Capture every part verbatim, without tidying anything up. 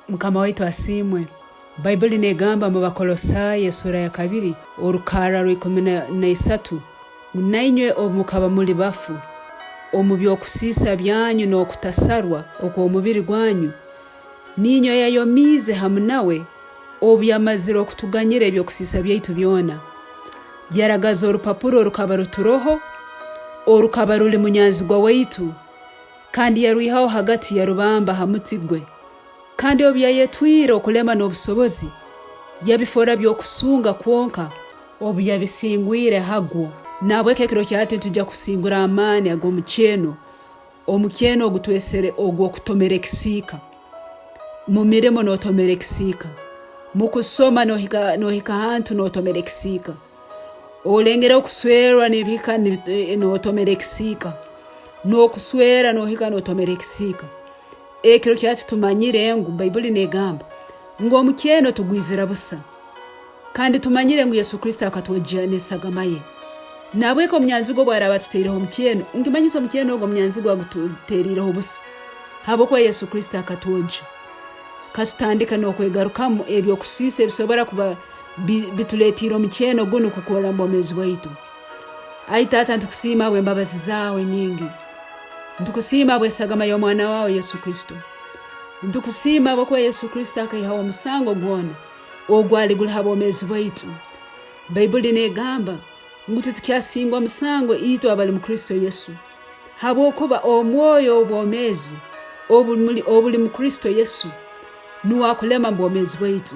Mukama waitu asiimwe. Baibuli neegamba mu Bakolosaayo, esuura ya kabiri, orukarra rwa ikumi na isatu, ngu, "Na inywe obu mukaba muli bafu omu by'okusiisa byanyu n'okutasarwa okw'omubiri gwanyu, niinywe yayomiize hamu nawe obu yamazire okutuganyira eby'okusiisa byaitu byona. Yaragaza orupapura orukaba ruturoho, orukaba ruli munyanzigwa waitu, kandi yarwihaho hagati, yarubamba ha muti gwe. Kandi obu yayetwire okulema n'obusobozi, yabifoora by'okusunga kwonka obu yabisingwire hagwo." Nahabweki ekiro kya hati nitwija kusingura amaani ag'omukyeno, omukyeno ogutwesere ogw'okutomera ekisiika. Mu mirimo nootomera ekisiika. Mu kusoma noohika, noohika ahantu nootomera ekisiika. Olengere okuswerwa nibihika nibi-, eh, nootomera ekisiika. N'okuswera noohika nootomera ekisiika. Ekiro kya hati tumanyire ngu Baibuli neegamba ngu omukyeno tugwizira busa. Kandi tumanyire ngu Yesu Kristo akatwogya n'esagama ye. Nahabweki omunyanzigwa obu araaba atutaireho omukyeno, nikimanyisa omukyeno ogu omunyanzigwa agututeeriireho busa. Habwokuba Yesu Kristo akatwogya. Katutandike n'okwegarukamu eby'okusiisa ebisobora kuba bi-, bituleetiire omukyeno gunu kukorra mu bwomeezi bwaitu. Ai Taata, nitukusiima habw'embabazi zaawe nyingi. Nitukusiima habw'esagama y'omwana waawe Yesu Kristo. Nitukusiima habwokuba Yesu Kristo akaihaho omusango gwona ogwali guli ha bwomeezi bwaitu. Baibuli neegamba ngu titukyasingwa musango itwe abali mu Kristo Yesu, habwokuba omwoyo w'obwomeezi obuli muli, obuli mu Kristo Yesu nuwe akulema mu bwomeezi bwaitu.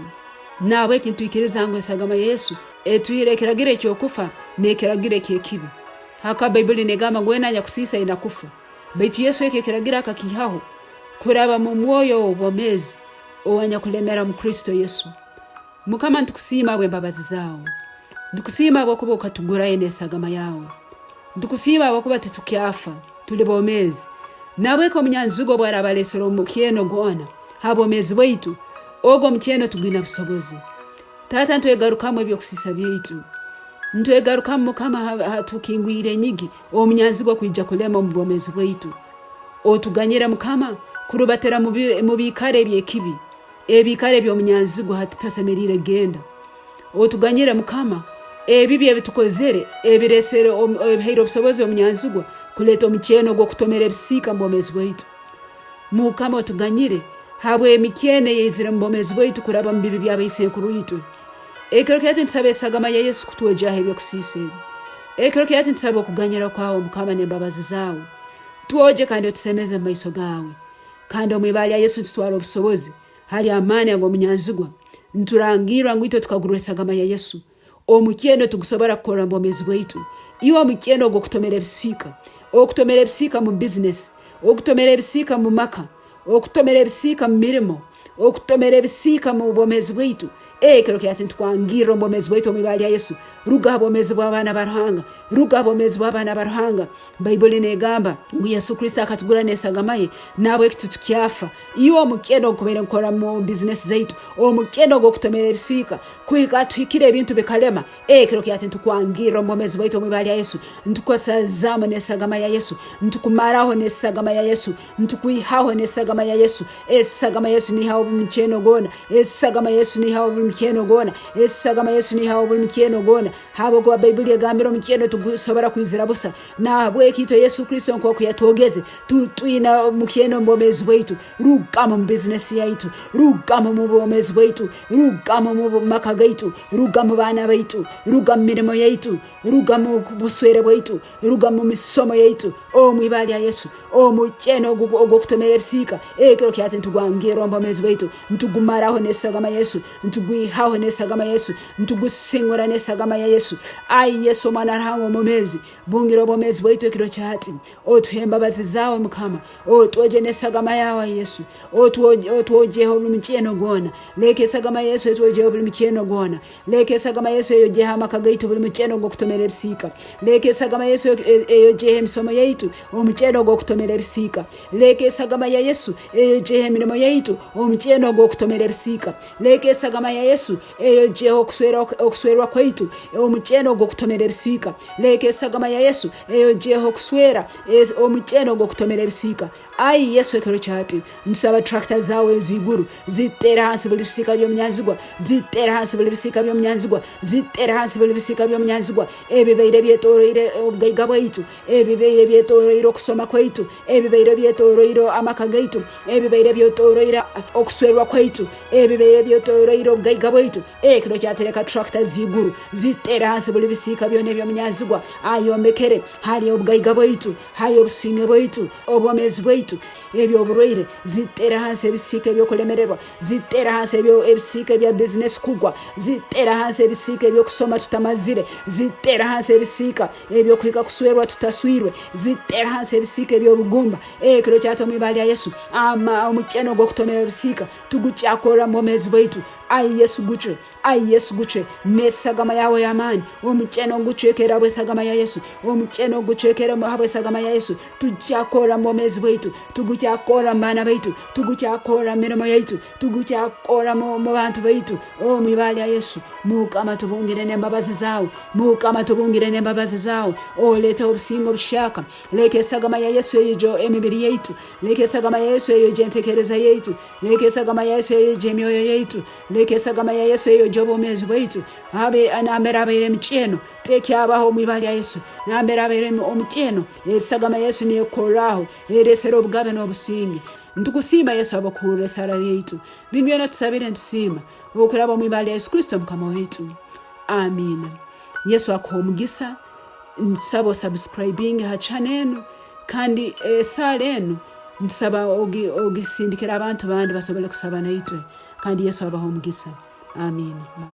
Nahabweki nitwikiriza ngu esagama ya Yesu etwihire ekiragiro eky'okufa n'ekiragiro eky'ekibi. Habwokuba Baibuli neegamba ngu weena anyakusiisa aina kufa. Baitu Yesu eki ekiragiro akakiihaho kuraba mu mwoyo ow'obwomeezi owanyakulemera mu Kristo Yesu. Mukama, nitukusiima habw'embabazi zaawe. Nitukusiima habwokuba okatugurayo n'esagama yaawe. Nitukusiima habwokuba titukyafa, tuli boomeezi. Nahabweki omunyanzigo obu araaba alesere omukyeno gwona ha bwomeezi bwaitu, ogu omukyeno tigwina busobozi. Taata, nitwegarukamu eby'okusiisa byaitu. Nitwegarukamu, Mukama, ha, ha tukingwire enyigi, omunyanzigo kwija kulema omu bwomeezi bwaitu. Otuganyire, Mukama, kurubatira mu bi-, mu biikaro eby'ekibi, ebiikaro eby'omunyanzigwa hati tasemeriire kugenda. Otuganyire, Mukama, ebibi ebitukozere, ebiresere omu-, ebihaire obusobozi omunyanzigwa kuleeta omukyeno gw'okutomera ebisiika mu bwomeezi bwaitu. Mukama, otuganyire habw'emikyeno eyaizire mu bwomeezi bwaitu kuraba mu bibi by'abaisenkuru itwe. Ekiro kya hati nitusaba esagama ya Yesu kutwogyaho eby'okusiisa ebi. Ekiro kya hati nitusaba okuganyira kwawe, Mukama, n'embabazi zaawe. Twogye kandi otusemeze mu maiso gaawe. Kandi omu ibara lya Yesu nitutwara obusobozi hali amaani ag'omunyanzigwa. Niturangirra ngu itwe tukagurwa esagama ya Yesu. Omukyeno tigusobora kukorra mu bwomeezi bwaitu. Iwe omukyeno ogw'okutomera ebisiika. Okutomera ebisiika mu business. Okutomera ebisiika mu maka. Okutomera ebisiika mu mirimo. Okutomera ebisiika mu bwomeezi bwaitu. Eh, ekiro kya hati nitukwangirra omu bwomeezi bwaitu omu ibara lya Yesu. Ruga ha bwomeezi bw'abaana ba Ruhanga. Ruga ha bwomeezi bw'abaana ba Ruhanga. Baibuli neegamba ngu Yesu Kristo akatugura n'esagama ye, nahabweki titukyafa. Iwe omukyeno ogukubaire nukora mu business zaitu, omukyeno ogw'okutomera ebisiika, kuhika hatuhikire ebintu bikalema, eh, ekiro kya hati nitukwangirra omu bwomeezi bwaitu omu ibara lya Yesu. Nitukusazaamu n'esagama ya Yesu. Nitukumaraho n'esagama ya Yesu. Nitukwihaho n'esagama ya Yesu. Esagama ya Yesu niihaho buli mukyeno gwona. Esagama ya Yesu niihaho buli mukyeno gwona. Esagama ya Yesu niihaho buli mukyeno gwona. Habwokuba Baibuli egambire omukyeno tigusobora kwizira busa. Nahabweki itwe Yesu Kristo nk'oku yatwogeze, tu-, twina omukyeno omu bwomeezi bwaitu. Rugamu omu business yaitu. Rugamu omu bwomeezi bwaitu. Rugamu omu bu-, maka gaitu. Ruga mu baana baitu. Ruga mu mirimo yaitu. Ruga mu buswere bwaitu. Ruga mu misomo yaitu. Omu ibara lya Yesu, omukyeno ogu-, ogw'okutomera ebisiika, ekiro kya hati nitugwangirra omu bwomeezi bwaitu, nitugumaraho n'esagama Yesu, nitugwihaho n'esagama Yesu, nitugusingura n'esagama ya Yesu. Ai Yesu, Omwana wa Ruhanga omumeezi, bungira obwomeezi bwaitu ekiro kya hati. Otuhe embabazi zaawe, Mukama. Otwogye n'esagama yaawe, Yesu. Otwo-, otwogyeho buli mukyeno gwona. Leka esagama ya Yesu etwogyeho buli mukyeno gwona. Leka esagama Yesu eyogyeho amaka gaitu buli mukyeno gw'okutomera ebisiika. Leka esagama Yesu e-, e-, eyogyeho emisomo yaitu, omukyeno gw'okutomera ebisiika. Leka esagama ya Yesu eyogyeho emirimo yaitu, omukyeno gw'okutomera ebisiika. Leka esagama ya Yesu, eyogyeho okuswera, okuswerwa kwaitu, omukyeno ogw'okutomera ebisiika. Leka esagama ya Yesu, eyogyeho okuswera, es-, omukyeno ogw'okutomera ebisiika. Ai Yesu, ekiro kyati, ntusaba tractor zaawe ez'iguru, zitere hansi buli bisiika by'omunyanzigwa, zitere hansi buli bisiika by'omunyanzigwa, zitere hansi buli bisiika by'omunyanzigwa, ebibaire byetoroire obugaiga bwaitu, ebibaire byetoroire okusoma kwaitu, ebibaire byetoroire amaka gaitu, ebibaire byetoroire okuswerwa kwaitu, ebibaire byetoroire obugaiga bwaitu. Ekiro kyatereka tractor z'iguru, zitere hansi buli bisiika byona eby'omunyanzigwa ayombekere hali obugaiga bwaitu, hali obusinge bwaitu, obwomeezi bwaitu, eby'oburwaire, zitere hansi ebisiika eby'okulemererwa, zitere hansi ebyo, ebisiika ebya business kugwa, zitere hansi ebisiika eby'okusoma tutamazire, zitere hansi ebisiika eby'okuhika kuswerwa tutaswirwe, zitere hansi ebisiika eby'obugumba. Ekiro kyati omu ibara lya Yesu, ama-, omukyeno gw'okutomera ebisiika tugukyakorra mu bwomeezi bwaitu. Ai Yesu, gucwe. Ai Yesu, gucwe n'esagama yaawe ey'amaani. Omukyeno gucwekere habw'esagama ya Yesu. Omukyeno gucwekere mu, habw'esagama ya Yesu. Tugukyakorra mu bwomeezi bwaitu. Tugukyakorra mu baana baitu. Tugukyakorra mu mirimo yaitu. Tugukyakorra mu, mu bantu baitu. Omu ibara lya Yesu. Mukama, tubungire n'embabazi zaawe. Mukama, tubungire n'embabazi zaawe. Oleete obusinge obuhyaka. Leka esagama ya Yesu eyogye emibiri yaitu. Leka esagama ya Yesu eyogye entekereza yaitu. Leka esagama ya Yesu eyogye emyoyo yaitu. Leka esagama ya Yesu eyogye obwomeezi bwaitu. Abe, nambere abaire mukyeno, tekyabaho omu ibara lya Yesu. Nambere abaire mu-, omukyeno, esagama ya Yesu nekorraho, eresere obugabe n'obusinge. Nitukusiima Yesu habw'okuhurra esaara yaitu. Binu byona tusabire nitusiima okuraba omu ibara lya Yesu Kristo Mukama waitu. Amiina. Yesu akuhe omugisa. Ntusaba osubscribinge ha channel enu, kandi esaara enu ntusaba ogi-, ogisindikire abantu bandi basobole kusaba naitwe. Kandi Yesu abahe omugisa. Amiina.